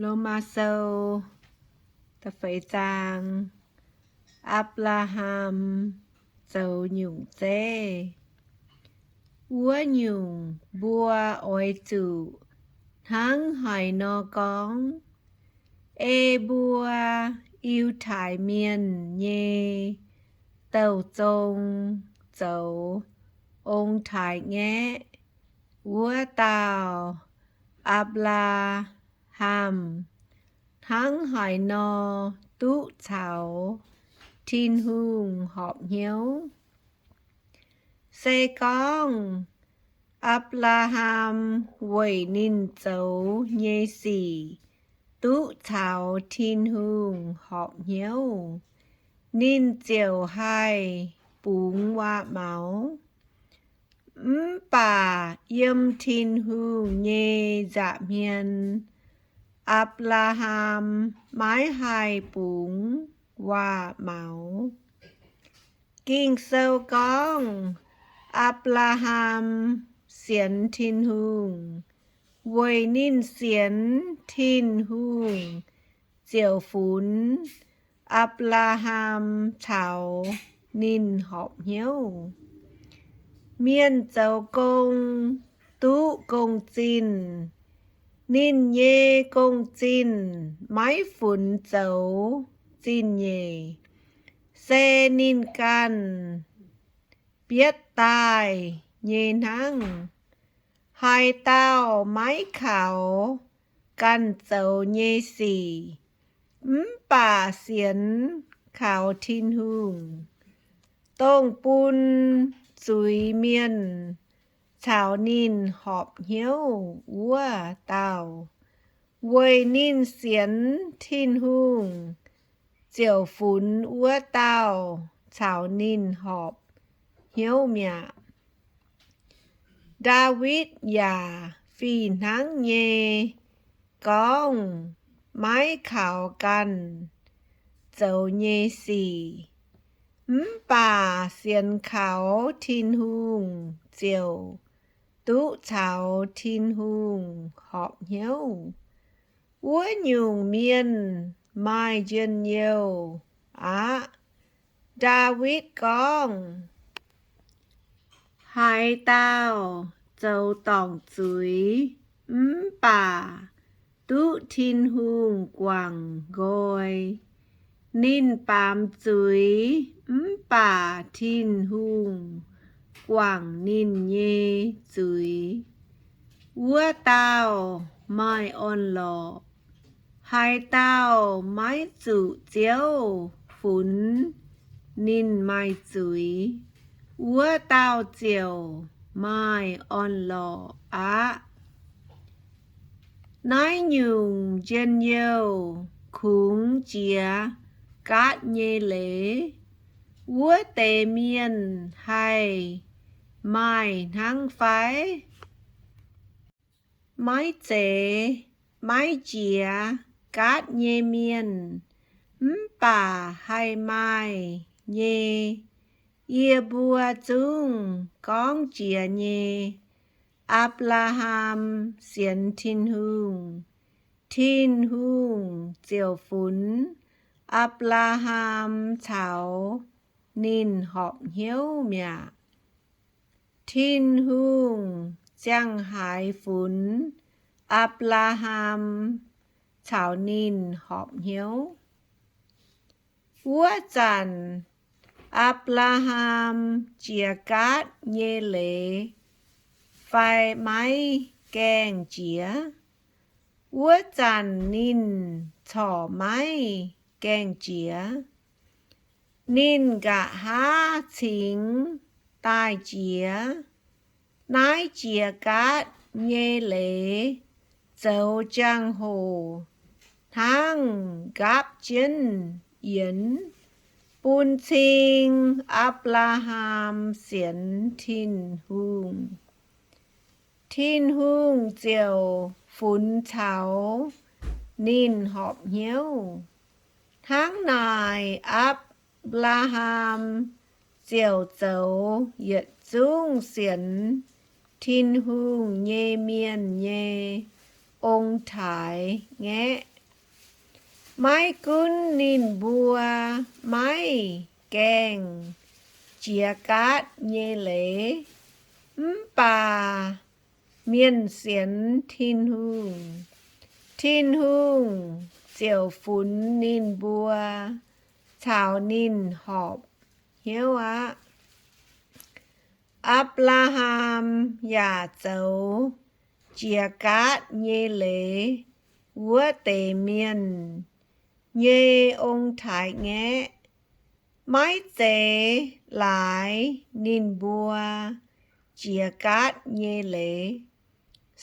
Lomaa Sou da'feix zaang. Apc^laa^ham zoux nyungc zeiv. Wuov nyungc mbuo oix zuqc hnangv haaix nor gorngv, ei mbuo Yiutai Mienh nyei douh zong zoux ong-taaix-ngaeqv wuov dauh Apc^laa^ham hnangv haaix nor duqv caux Tin-Hungh horpc hnyouv. Se gorngv Apc^laa^ham weic ninh zoux nyei sic duqv caux Tin-Hungh horpc hnyouv, ninh ziouc haih bungx waac-maux. Mv baac yiem Tin-Hungh nyei nza'hmien, Apc^laa^ham maiv haih bungx waac-maux. Ging-Sou gorngv, Apc^laa^ham sienx Tin-Hungh. Weic ninh sienx Tin-Hungh ziouc funx Apc^laa^ham caux ninh horpc hnyouv. Mienh zoux gong duqv gong-zinh. Ninh nyei gong-zinh maiv funx zoux zingh nyeic, se ninh ganh bietv daaih nyei hnangv. Haaix dauh maiv kaux ganh zoux nyei sic, mv baac sienx kaux Tin-Hungh, dongh bun zuiz-mienh caux ninh horpc hnyouv wuov dauh, weic ninh sienx Tin-Hungh ziouc funx wuov dauh caux ninh horpc hnyouv mi'aqv. Ndaawitv yaac fih hnangv nyei gorngv maiv kaux ganh zoux nyei sic, mv baac sienx kaux Tin-Hungh ziouc duqv caux Tin-Hungh horpc hnyouv. Wuov nyungc mienh maaih njien-youh aqv. Ndaawitv gorngv, haaix dauh zoux dorngc zuiz mv baac duqv Tin-Hungh guangc nqoi, ninh baamz zuiz mv baac Tin-Hungh guangc ninh nyei zuiz, wuov dauh maaih orn-lorqc. Haaix dauh maiv zuqc Ziouv funx ninh maaih zuiz, wuov dauh ziouc maaih orn-lorqc aqv. Naaiv nyungc njien-youh kungx jiex gaatv nyei leiz. Wuov deix mienh haih maaih hnangv fai? Maiv zeiz maiv jiex gaatv nyei mienh mv baac haih maaih nyei. Yie mbuo zungv gorngv jiex nyei. Apc^laa^ham sienx Tin-Hungh, Tin-Hungh ziouc funx Apc^laa^ham caux ninh horpc hnyouv mi'aqv. Tin-Hungh ziangh haaix funx Apc^laa^ham caux ninh horpc hnyouv? Wuov zanc Apc^laa^ham jiex gaatv nyei leiz fai maiv gaengh jiex? Wuov zanc ninh corc maiv gaengh jiex. Ninh nqa'haav cingx daaih jiex. Naaiv jiex gaatv nyei leiz zoux jangx-hoc hnangv nqaapv jienv yienx, bun cing Apc^laa^ham sienx Tin-Hungh. Tin-Hungh ziouc funx caux ninh horpc hnyouv. Hnangv naaic, Apc^laa^ham ziouc zoux yietc zungv sienx Tin-Hungh nyei mienh nyei ong-taaix ngaeqv. Maiv gunv ninh mbuo maiv gaengh jiex gaatv nyei leiz, mv baac mienh sienx Tin-Hungh, Tin-Hungh ziouc funx ninh mbuo caux ninh horpc hnyouv aqv. Apc^laa^ham yaac zoux jiex gaatv nyei leiz wuov deix mienh nyei ong-taaix ngaeqv. Maiv zeiz laaix ninh mbuo jiex gaatv nyei leiz,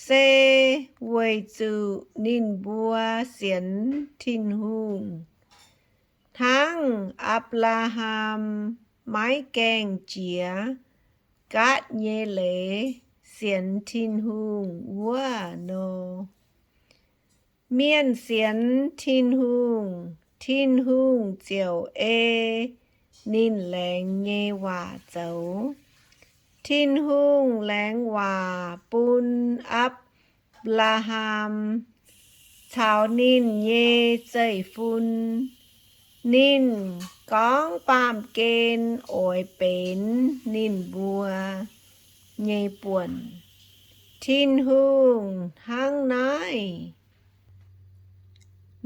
se weic zuqc ninh mbuo sienx Tin-Hungh. Hnangv Apc^laa^ham maiv gaengh jiex gaatv nyei leiz sienx Tin-Hungh wuov nor, mienh sienx Tin-Hungh, Tin-Hungh ziouc ei ninh laengz nyei waac zoux. Tin-Hungh laengz waac bun Apc^laa^ham caux ninh nyei zeiv-fun. Ninh gorngv baamh gen oix benx ninh mbuo nyei buonc. Tin-Hungh hnangv naaiv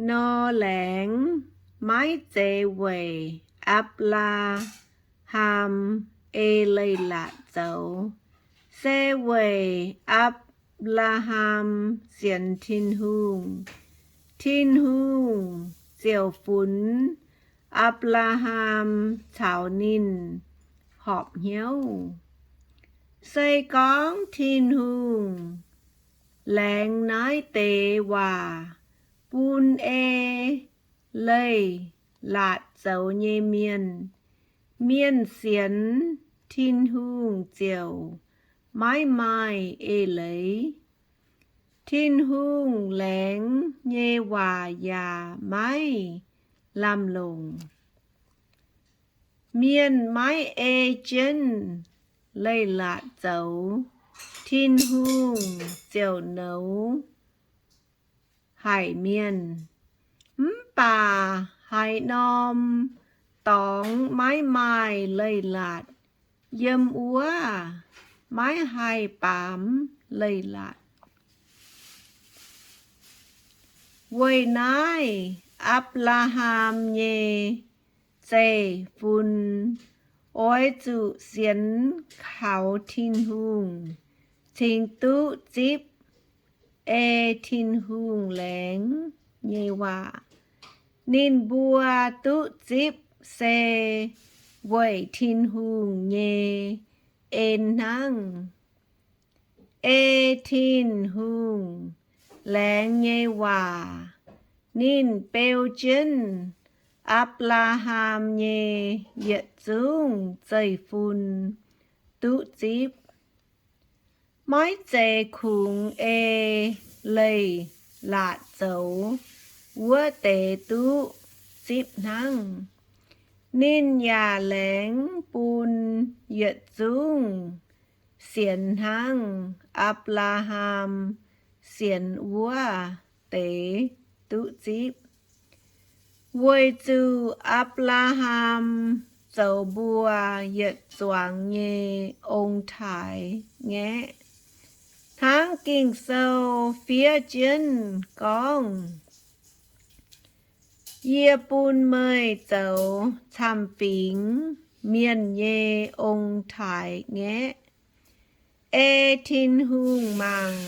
nor laengz maiv zeiz weic Apc^laa^ham ei leiz-latc zoux, se weic Apc^laa^ham sienx Tin-Hungh, Tin-Hungh ziouc funx Apc^laa^ham caux ninh horpc hnyouv. Se gorngv Tin-Hungh laengz naaiv deix waac bun ei leiz-latc zoux nyei mienh, mienh sienx Tin-Hungh ziouc maiv maaih eix leiz. Tin-Hungh laengz nyei waac yaac maiv lamh longc. Mienh maiv ei jienv leiz-latc zoux, Tin-Hungh ziouc nouz haic mienh. Mv baac haaix norm dorngx maiv maaih leiz-latc, yiem wuov maiv haih baamz leiz-latc. Weic naaiv Apc^laa^ham nyei zeiv-fun oix zuqc sienx kaux Tin-Hungh cingx duqv zipv ei Tin-Hungh laengz nyei waac. Ninh mbuo duqv zipv se weic Tin-Hungh nyei en hnangv. Ei Tin-Hungh laengz nyei waac ninh beu jienv Apc^laa^ham nyei yietc zungv zeiv-fun duqv zipv. Maiv zeiz kungx ei leiz-latc zoux wuov deix duqv zipv hnangv. Ninh yaac laengz bun yietc zungv sienx hnangv Apc^laa^ham sienx wuov deix duqv zipv. Weic zuqc Apc^laa^ham zoux mbuo yietc zuangx nyei ong-taaix-ngaeqv, hnangv Ging-Sou fiev jienv gorngv, Yie bun meih zoux camv-fingx mienh nyei ong-taaix-ngaeqv. Ei Tin-Hungh mangc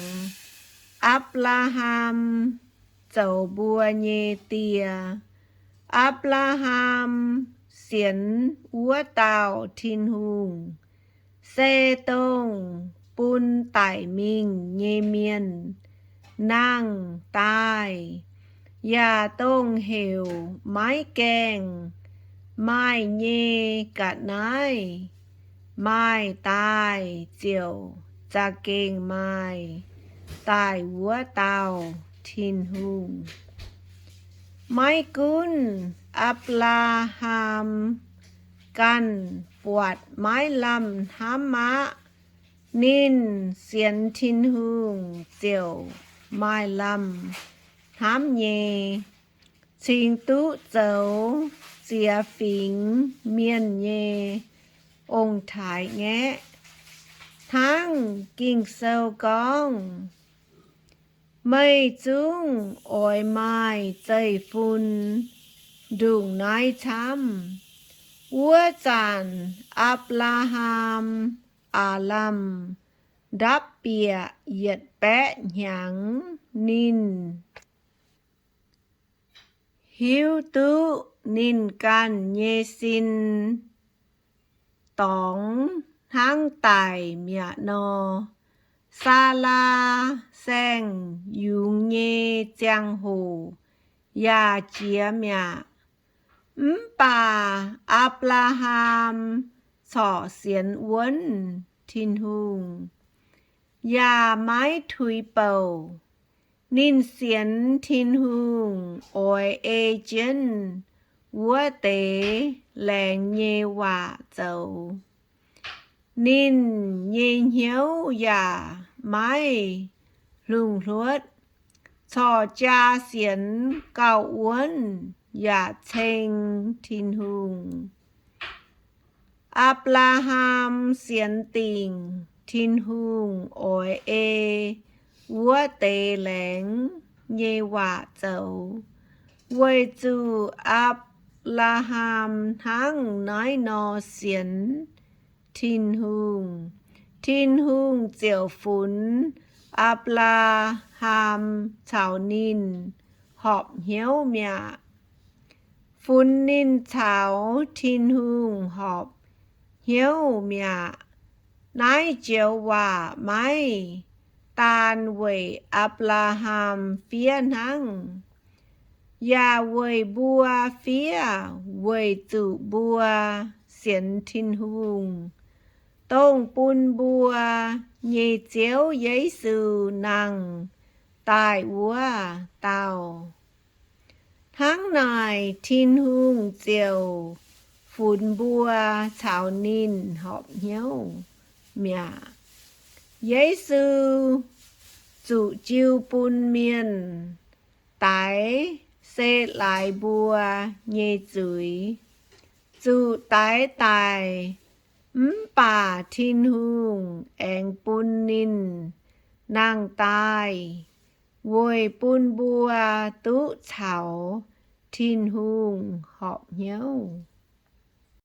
Apc^laa^ham zoux mbuo nyei die. Apc^laa^ham sienx wuov dauh Tin-Hungh, se dongh bun daic mingh nyei mienh nangh daaih, yaac dongh heuc maiv gaengh maaih nyei ga'naaiv maaih daaih ziouc za'gengh maaih daaih wuov dauh Tin-Hungh. Maiv gunv Apc^laa^ham ganh buatc maiv lamh hnamv aqv, ninh sienx Tin-Hungh ziouc maaih lamh hnamv nyei, cingx duqv zoux ziex fingx mienh nyei ong-taaix-ngaeqv. Hnangv Ging-Sou gorngv, Meih zungv oix maaih zeiv-fun ndongc naaiv camv. Wuov zanc Apc^laa^ham aav lamh ndapv bieqc yietc baeqv hnyangx. Ninh hiuv duqv ninh ganh nyei sin dorngx hnangv daic mi'aqv nor. Saalaa saeng-yungz nyei ziangh hoc yaac jiex mi'aqv. Mv baac Apc^laa^ham corc sienx wuonv Tin-Hungh, yaac maiv tuix bouc. Ninh sienx Tin-Hungh oix ei jienv wuov deix laengz nyei waac zoux. Ninh nyei hnyouv yaac maiv hlungh hluotv, corc jaa sienx gauh wuonv yaac ceng Tin-Hungh. Apc^laa^ham sienx dingc Tin-Hungh oix ei wuov deix laengz nyei waac zoux. Weic zuqc Apc^laa^ham hnangv naaiv nor sienx Tin-Hungh, Tin-Hungh ziouc funx Apc^laa^ham caux ninh horpc hnyouv mi'aqv. Funx ninh caux Tin-Hungh horpc hnyouv mi'aqv. Naaiv joux waac maiv daan weic Apc^laa^ham fiev hnangv, yaac weic mbuo fiev weic zuqc mbuo sienx Tin-Hungh, dongh bun mbuo nyei Ziouv Yesu nangh daaih wuov dauh. Hnangv naaic, Tin-Hungh ziouc funx mbuo caux ninh horpc hnyouv mi'aqv. Yesu zuqc jiu bun mienh daix se laaix mbuo nyei zuiz. Zuqc daix daic, mv baac Tin-Hungh aengx bun ninh nangh daaih weic bun mbuo duqv caux Tin-Hungh horpc hnyouv.